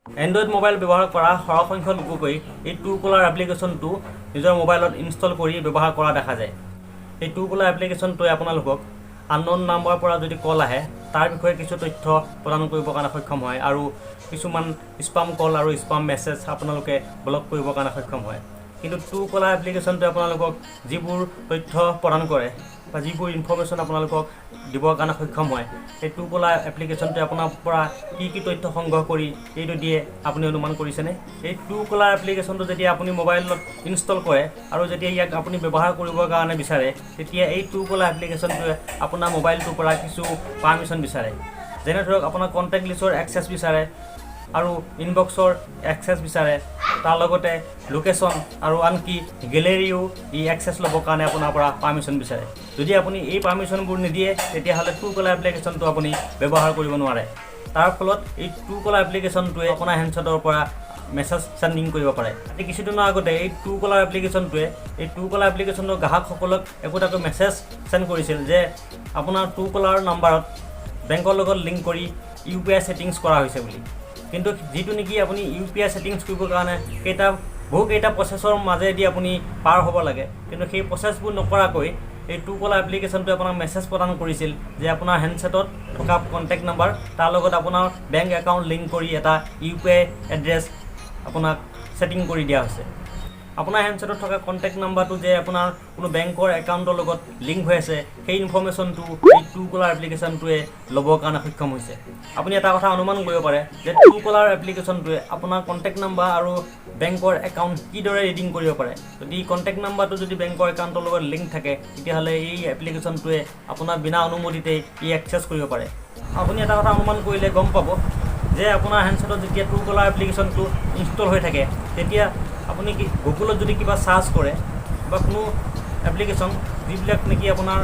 Android mobile ব্যৱহাৰ কৰা সৰহসংখ্যক লোককেই এই ট্ৰু কলাৰ এপ্লিকেশ্যনটো নিজৰ মোবাইলত ইনষ্টল কৰি ব্যৱহাৰ কৰা দেখা যায়। এই ট্ৰু কলাৰ এপ্লিকেশ্যনটোৱে আপোনালোকক আনন'ন নাম্বাৰৰ পৰা যদি কল আহে, তাৰ বিষয়ে কিছু তথ্য প্ৰদান কৰিবৰ কাৰণে সক্ষম হয় আৰু কিছুমান স্পাম কল আৰু স্পাম মেছেজ আপোনালোকে ব্লক কৰিবৰ কাৰণে সক্ষম হয়। কিন্তু ট্ৰু কলাৰ এপ্লিকেশ্যনটোৱে আপোনালোকক যিবোৰ তথ্য প্ৰদান কৰে বা যিবোৰ ইনফৰ্মেশ্যন আপোনালোকক দিবৰ কাৰণে সক্ষম হয়, সেই ট্ৰু কলাৰ এপ্লিকেশ্যনটোৱে আপোনাৰ পৰা কি কি তথ্য সংগ্ৰহ কৰি এইটো দিয়ে, আপুনি অনুমান কৰিছেনে? এই ট্ৰু কলাৰ এপ্লিকেশ্যনটো যেতিয়া আপুনি মোবাইলত ইনষ্টল কৰে আৰু যেতিয়া ইয়াক আপুনি ব্যৱহাৰ কৰিবৰ কাৰণে বিচাৰে, তেতিয়া এই ট্ৰু কলাৰ এপ্লিকেশ্যনটোৱে আপোনাৰ মোবাইলটোৰ পৰা কিছু পাৰ্মিশ্যন বিচাৰে। যেনে ধৰক, আপোনাৰ কণ্টেক্ট লিষ্টৰ এক্সেছ বিচাৰে আৰু ইনবক্সৰ এক্সেছ বিচাৰে, তাৰ লগতে লোকেশ্যন আৰু আনকি গেলেৰীও ই এক্সেছ ল'বৰ কাৰণে আপোনাৰ পৰা পাৰ্মিশ্যন বিচাৰে। যদি আপুনি এই পাৰ্মিশ্যনবোৰ নিদিয়ে, তেতিয়াহ'লে ট্ৰু কলাৰ এপ্লিকেশ্যনটো আপুনি ব্যৱহাৰ কৰিব নোৱাৰে। তাৰ ফলত এই ট্ৰু কলাৰ এপ্লিকেশ্যনটোৱে আপোনাৰ হেণ্ডছেটৰ পৰা মেছেজ চেণ্ডিং কৰিব পাৰে। আজি কিছুদিনৰ আগতে এই ট্ৰু কলাৰ এপ্লিকেশ্যনটোৰ গ্ৰাহকসকলক একোটাকৈ মেছেজ চেণ্ড কৰিছিল যে আপোনাৰ ট্ৰু কলাৰ নাম্বাৰত বেংকৰ লগত লিংক কৰি ইউপিআই ছেটিংছ কৰা হৈছে বুলি। কিন্তু যিটো নেকি আপুনি ইউপিআই ছেটিংছ কৰিবৰ কাৰণে বহুকেইটা প্ৰচেছৰ মাজেদি আপুনি পাৰ হ'ব লাগে, কিন্তু সেই প্ৰচেছবোৰ নকৰাকৈ এই ট্ৰু কলাৰ এপ্লিকেশ্যনটোৱে আপোনাক মেছেজ প্ৰদান কৰিছিল যে আপোনাৰ হেণ্ডছেটত থকা কণ্টেক্ট নাম্বাৰ, তাৰ লগত আপোনাৰ বেংক একাউণ্ট লিংক কৰি এটা ইউপিআই এড্ৰেছ আপোনাক ছেটিং কৰি দিয়া হৈছে। আপোনাৰ হেণ্ডছেটত থকা কণ্টেক্ট নাম্বাৰটো যে আপোনাৰ কোনো বেংকৰ একাউণ্টৰ লগত লিংক হৈ আছে, সেই ইনফৰ্মেশ্যনটো এই ট্ৰু কলাৰ এপ্লিকেশ্যনটোৱে ল'বৰ কাৰণে সক্ষম হৈছে। আপুনি এটা কথা অনুমান কৰিব পাৰে যে ট্ৰু কলাৰ এপ্লিকেশ্যনটোৱে আপোনাৰ কণ্টেক্ট নাম্বাৰ আৰু বেংকৰ একাউণ্ট কিদৰে ৰিডিং কৰিব পাৰে। যদি কণ্টেক্ট নাম্বাৰটো যদি বেংকৰ একাউণ্টৰ লগত লিংক থাকে, তেতিয়াহ'লে এই এপ্লিকেশ্যনটোৱে আপোনাৰ বিনা অনুমতিতেই ই এক্সেছ কৰিব পাৰে। আপুনি এটা কথা অনুমান কৰিলে গম পাব যে আপোনাৰ হেণ্ডছেটত যেতিয়া ট্ৰু কলাৰ এপ্লিকেশ্যনটো ইনষ্টল হৈ থাকে, তেতিয়া আপুনি কি গুগলত যদি কিবা চাৰ্চ কৰে বা কোনো এপ্লিকেশ্যন যিবিলাক নেকি আপোনাৰ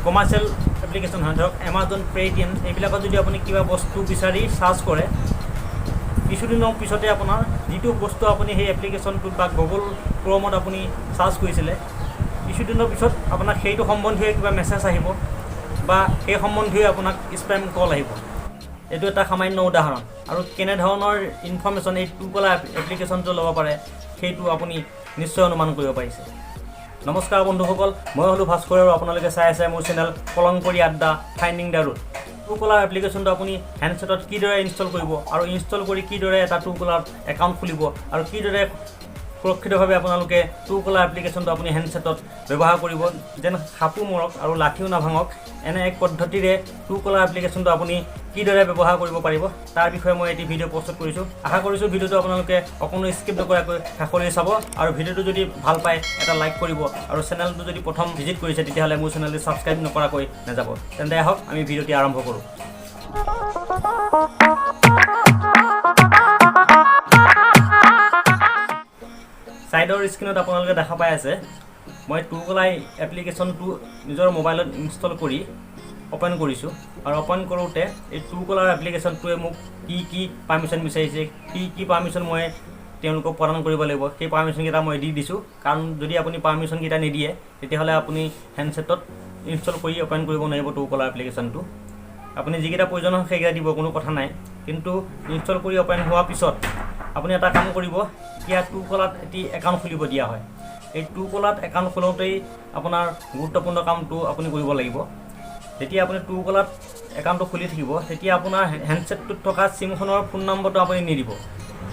কমাৰ্চিয়েল এপ্লিকেশ্যন হয়, ধৰক এমাজন, পে'টিএম, এইবিলাকত যদি আপুনি কিবা বস্তু বিচাৰি চাৰ্চ কৰে, কিছুদিনৰ পিছতে আপোনাৰ যিটো বস্তু আপুনি সেই এপ্লিকেশ্যনটোত বা গুগল ক্ৰ'মত আপুনি চাৰ্চ কৰিছিলে, কিছুদিনৰ পিছত আপোনাক সেইটো সম্বন্ধীয় কিবা মেছেজ আহিব বা সেই সম্বন্ধীয় আপোনাক স্পেম কল আহিব। এইটো এটা সামান্য উদাহৰণ। আৰু কেনেধৰণৰ ইনফৰ্মেশ্যন এই ট্ৰু কলাৰ এপ্লিকেশ্যনটো ল'ব পাৰে, সেইটো আপুনি নিশ্চয় অনুমান কৰিব পাৰিছে। নমস্কাৰ বন্ধুসকল, মই হ'লোঁ ভাস্কৰ আৰু আপোনালোকে চাই আছে মোৰ চেনেল কলংপৰি আড্ডা, ফাইণ্ডিং the root. True কলাৰ এপ্লিকেশ্যনটো আপুনি হেণ্ডছেটত কিদৰে ইনষ্টল কৰিব আৰু ইনষ্টল কৰি কিদৰে এটা ট্ৰু কলাৰ একাউণ্ট খুলিব আৰু কিদৰে সুৰক্ষিতভাৱে আপোনালোকে ট্ৰু কলাৰ এপ্লিকেশ্যনটো আপুনি হেণ্ডছেটত ব্যৱহাৰ কৰিব, যেন সাপো মৰক আৰু লাঠিও নাভাঙক, এনে এক পদ্ধতিৰে ট্ৰু কলাৰ এপ্লিকেশ্যনটো আপুনি কিদৰে ব্যৱহাৰ কৰিব পাৰিব, তাৰ বিষয়ে মই এটি ভিডিঅ' প্ৰস্তুত কৰিছোঁ। আশা কৰিছোঁ ভিডিঅ'টো আপোনালোকে অকণো স্কিপ নকৰাকৈ শেষলৈ চাব আৰু ভিডিঅ'টো যদি ভাল পায়, এটা লাইক কৰিব আৰু চেনেলটো যদি প্ৰথম ভিজিট কৰিছে, তেতিয়াহ'লে মোৰ চেনেলটো ছাবস্ক্ৰাইব নকৰাকৈ নাযাব। তেন্তে আহক, আমি ভিডিঅ'টি আৰম্ভ কৰোঁ। ছাইডৰ স্ক্ৰীণত আপোনালোকে দেখা পাই আছে, মই ট্ৰু কলাৰ এপ্লিকেশ্যনটো নিজৰ মোবাইলত ইনষ্টল কৰি অ'পেন কৰিছোঁ আৰু অ'পেন কৰোঁতে এই ট্ৰু কলাৰ এপ্লিকেশ্যনটোৱে মোক কি কি পাৰ্মিশ্যন বিচাৰিছে, কি কি পাৰ্মিশ্যন মই তেওঁলোকক প্ৰদান কৰিব লাগিব, সেই পাৰ্মিশ্যনকেইটা মই দি দিছোঁ। কাৰণ যদি আপুনি পাৰ্মিশ্যনকেইটা নিদিয়ে, তেতিয়াহ'লে আপুনি হেণ্ডছেটত ইনষ্টল কৰি অ'পেন কৰিব নোৱাৰিব ট্ৰু কলাৰ এপ্লিকেশ্যনটো। আপুনি যিকেইটা প্ৰয়োজন হয়, সেইকেইটা দিব, কোনো কথা নাই। কিন্তু ইনষ্টল কৰি অ'পেন হোৱাৰ পিছত আপুনি এটা কাম কৰিব। এতিয়া ট্ৰু কলাত এটি একাউণ্ট খুলিব দিয়া হয়। এই ট্ৰু কলাত একাউণ্ট খোলোঁতেই আপোনাৰ গুৰুত্বপূৰ্ণ কামটো আপুনি কৰিব লাগিব। যেতিয়া আপুনি ট্ৰু কলাত একাউণ্টটো খুলি থাকিব, তেতিয়া আপোনাৰ হেণ্ডছেটটোত থকা চিমখনৰ ফোন নম্বৰটো আপুনি নিদিব।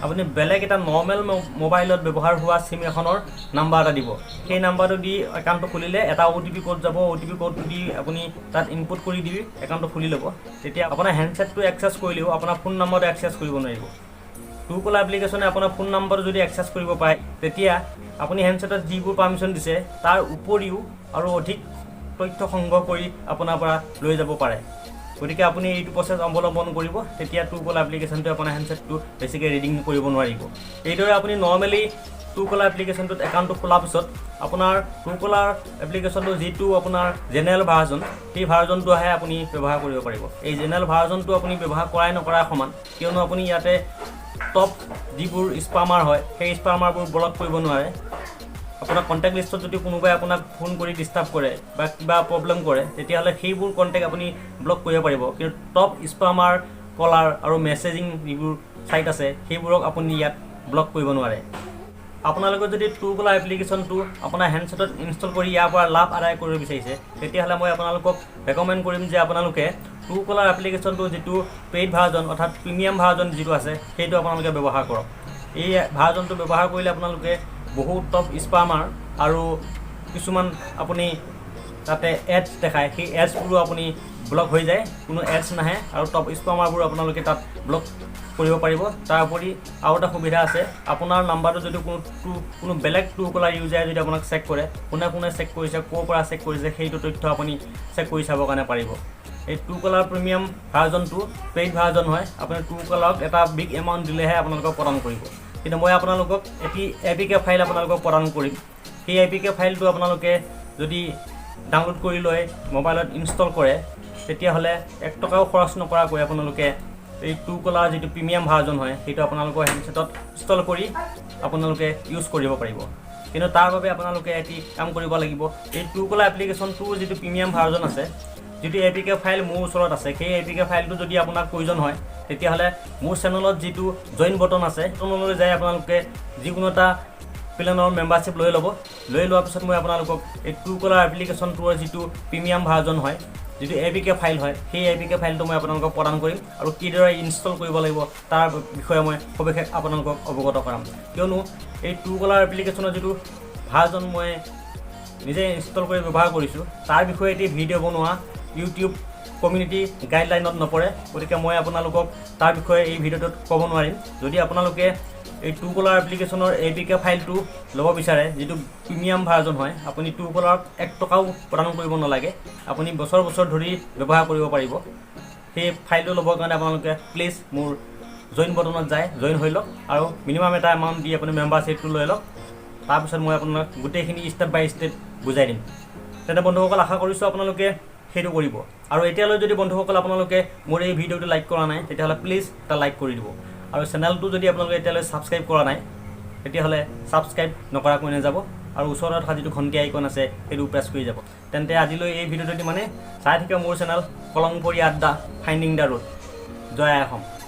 আপুনি বেলেগ এটা নৰ্মেল মোবাইলত ব্যৱহাৰ হোৱা চিম এখনৰ নাম্বাৰ এটা দিব। সেই নাম্বাৰটো দি একাউণ্টটো খুলিলে এটা অ'টিপি ক'ড যাব। অ'টিপি ক'ডটো দি আপুনি তাত ইনপুট কৰি দি একাউণ্টটো খুলি ল'ব। তেতিয়া আপোনাৰ হেণ্ডছেটটো এক্সেছ কৰিলেও আপোনাৰ ফোন নম্বৰটো এক্সেছ কৰিব নোৱাৰিব। ট্ৰু কলাৰ এপ্লিকেশ্যনে আপোনাৰ ফোন নম্বৰটো যদি এক্সেছ কৰিব পাৰে, তেতিয়া আপুনি হেণ্ডছেটত যিবোৰ পাৰ্মিশ্যন দিছে, তাৰ উপৰিও আৰু অধিক তথ্য সংগ্ৰহ কৰি আপোনাৰ পৰা লৈ যাব পাৰে। গতিকে আপুনি এইটো প্ৰচেছ অৱলম্বন কৰিব, তেতিয়া ট্ৰু কলাৰ এপ্লিকেশ্যনটোৱে আপোনাৰ হেণ্ডছেটটো বেছিকৈ ৰিডিং কৰিব নোৱাৰিব। এইদৰে আপুনি নৰ্মেলি ট্ৰু কলাৰ এপ্লিকেশ্যনটোত একাউণ্টটো খোলাৰ পিছত আপোনাৰ ট্ৰু কলাৰ এপ্লিকেশ্যনটো যিটো আপোনাৰ জেনেৰেল ভাৰ্জন, সেই ভাৰ্জনটোহে আপুনি ব্যৱহাৰ কৰিব পাৰিব। এই জেনেৰেল ভাৰ্জনটো আপুনি ব্যৱহাৰ কৰাই নকৰাই সমান, কিয়নো আপুনি ইয়াতে টপ যিবোৰ স্পামাৰ হয়, সেই স্পামাৰবোৰ ব্লক কৰিব নোৱাৰে। আপোনাৰ কণ্টেক্ট লিষ্টত যদি কোনোবাই আপোনাক ফোন কৰি ডিষ্টাৰ্ব কৰে বা কিবা প্ৰব্লেম কৰে, তেতিয়াহ'লে সেইবোৰ কণ্টেক্ট আপুনি ব্লক কৰিব পাৰিব। কিন্তু টপ স্পামাৰ কলাৰ আৰু মেছেজিং যিবোৰ ছাইট আছে, সেইবোৰক আপুনি ইয়াত ব্লক কৰিব নোৱাৰে। আপোনালোকে যদি ট্ৰু কলাৰ এপ্লিকেশ্যনটো আপোনাৰ হেণ্ডছেটত ইনষ্টল কৰি ইয়াৰ পৰা লাভ আদায় কৰিব বিচাৰিছে, তেতিয়াহ'লে মই আপোনালোকক ৰেকমেণ্ড কৰিম যে আপোনালোকে ট্ৰু কলাৰ এপ্লিকেশ্যনটো যিটো পেইড ভাৰ্জন, অৰ্থাৎ প্ৰিমিয়াম ভাৰ্জন যিটো আছে, সেইটো আপোনালোকে ব্যৱহাৰ কৰক। এই ভাৰ্জনটো ব্যৱহাৰ কৰিলে আপোনালোকে বহুত টপ স্পামাৰ আৰু কিছুমান আপুনি তাতে এডছ দেখায়, সেই এডছবোৰো আপুনি ব্লক হৈ যায়, কোনো এডছ নাহে আৰু টপ স্পামাৰবোৰ আপোনালোকে তাত ব্লক কৰিব পাৰিব। তাৰ উপৰি আৰু এটা সুবিধা আছে। আপোনাৰ নাম্বাৰটো যদি কোনো বেলেগ ট্ৰু কলাৰ ইউজাৰে যদি আপোনাক চেক কৰে, কোনে কোনে চেক কৰিছে, ক'ৰ পৰা চেক কৰিছে, সেইটো তথ্য আপুনি চেক কৰি চাবৰ কাৰণে পাৰিব। এই ট্ৰু কলাৰ প্ৰিমিয়াম ভাৰ্জনটো পেইড ভাৰ্জন হয়। আপুনি ট্ৰু কলাৰক এটা বিগ এমাউণ্ট দিলেহে আপোনালোকক প্ৰদান কৰিব। কিন্তু মই আপোনালোকক এটি এপিকে ফাইল আপোনালোকক প্ৰদান কৰিম। সেই এপিকে ফাইলটো আপোনালোকে যদি ডাউনলোড কৰি লৈ মোবাইলত ইনষ্টল কৰে, তেতিয়াহ'লে 1 টকাও খৰচ নকৰাকৈ আপোনালোকে এই ট্ৰু কলাৰ যিটো প্ৰিমিয়াম ভাৰ্জন হয়, সেইটো আপোনালোকৰ হেণ্ডছেটত ইনষ্টল কৰি আপোনালোকে ইউজ কৰিব পাৰিব। কিন্তু তাৰ বাবে আপোনালোকে এটি কাম কৰিব লাগিব। এই ট্ৰু কলাৰ এপ্লিকেশ্যনটোৰ যিটো প্ৰিমিয়াম ভাৰ্জন আছে, যিটো এপিকে ফাইল মোৰ ওচৰত আছে, সেই এপিকে ফাইলটো যদি আপোনাক প্ৰয়োজন হয়, তেতিয়াহ'লে মোৰ চেনেলত যিটো জইন বটন আছে, বটনলৈ যাই আপোনালোকে যিকোনো এটা প্লেনৰ মেম্বাৰশ্বিপ লৈ ল'ব। লৈ লোৱাৰ পিছত মই আপোনালোকক এই ট্ৰু কলাৰ এপ্লিকেশ্যনটোৰ যিটো প্ৰিমিয়াম ভাৰ্জন হয়, যিটো এপিকে ফাইল হয়, সেই এপিকে ফাইলটো মই আপোনালোকক প্ৰদান কৰিম আৰু কিদৰে ইনষ্টল কৰিব লাগিব তাৰ বিষয়ে মই সবিশেষ আপোনালোকক অৱগত কৰাম। কিয়নো এই ট্ৰু কলাৰ এপ্লিকেশ্যনৰ যিটো ভাৰ্জন মই নিজে ইনষ্টল কৰি ব্যৱহাৰ কৰিছোঁ, তাৰ বিষয়ে এটি ভিডিঅ' বনোৱা ইউটিউব কমিউনিটি গাইডলাইনত নপৰে। গতিকে মই আপোনালোকক তাৰ বিষয়ে এই ভিডিঅ'টোত ক'ব নোৱাৰিম। যদি আপোনালোকে এই ট্ৰু কলাৰ এপ্লিকেশ্যনৰ এপিকে ফাইলটো ল'ব বিচাৰে, যিটো প্ৰিমিয়াম ভাৰ্জন হয়, আপুনি ট্ৰু কলাৰক 1 টকাও প্ৰদান কৰিব নালাগে, আপুনি বছৰ বছৰ ধৰি ব্যৱহাৰ কৰিব পাৰিব। সেই ফাইলটো ল'বৰ কাৰণে আপোনালোকে প্লিজ মোৰ জইন বটনত যায় জইন হৈ লওক আৰু মিনিমাম এটা এমাউণ্ট দি আপুনি মেম্বাৰশ্বিপটো লৈ লওক। তাৰপিছত মই আপোনাক গোটেইখিনি ষ্টেপ বাই ষ্টেপ বুজাই দিম। তেন্তে বন্ধুসকল, আশা কৰিছোঁ আপোনালোকে সেইটো কৰিব। আৰু এতিয়ালৈ যদি বন্ধুসকল আপোনালোকে মোৰ এই ভিডিঅ'টো লাইক কৰা নাই, তেতিয়াহ'লে প্লিজ এটা লাইক কৰি দিব। আৰু চেনেলটো যদি আপোনালোকে এতিয়ালৈ ছাবস্ক্ৰাইব কৰা নাই, তেতিয়াহ'লে ছাবস্ক্ৰাইব নকৰাকৈ নাযাব আৰু ওচৰত থকা যিটো ঘণ্টি আইকন আছে, সেইটো প্ৰেছ কৰি যাব। তেন্তে আজিলৈ এই ভিডিঅ'টো মানে চাই থাকে মোৰ চেনেল কলংপৰি আড্ডা, finding the road. Joy I Assam.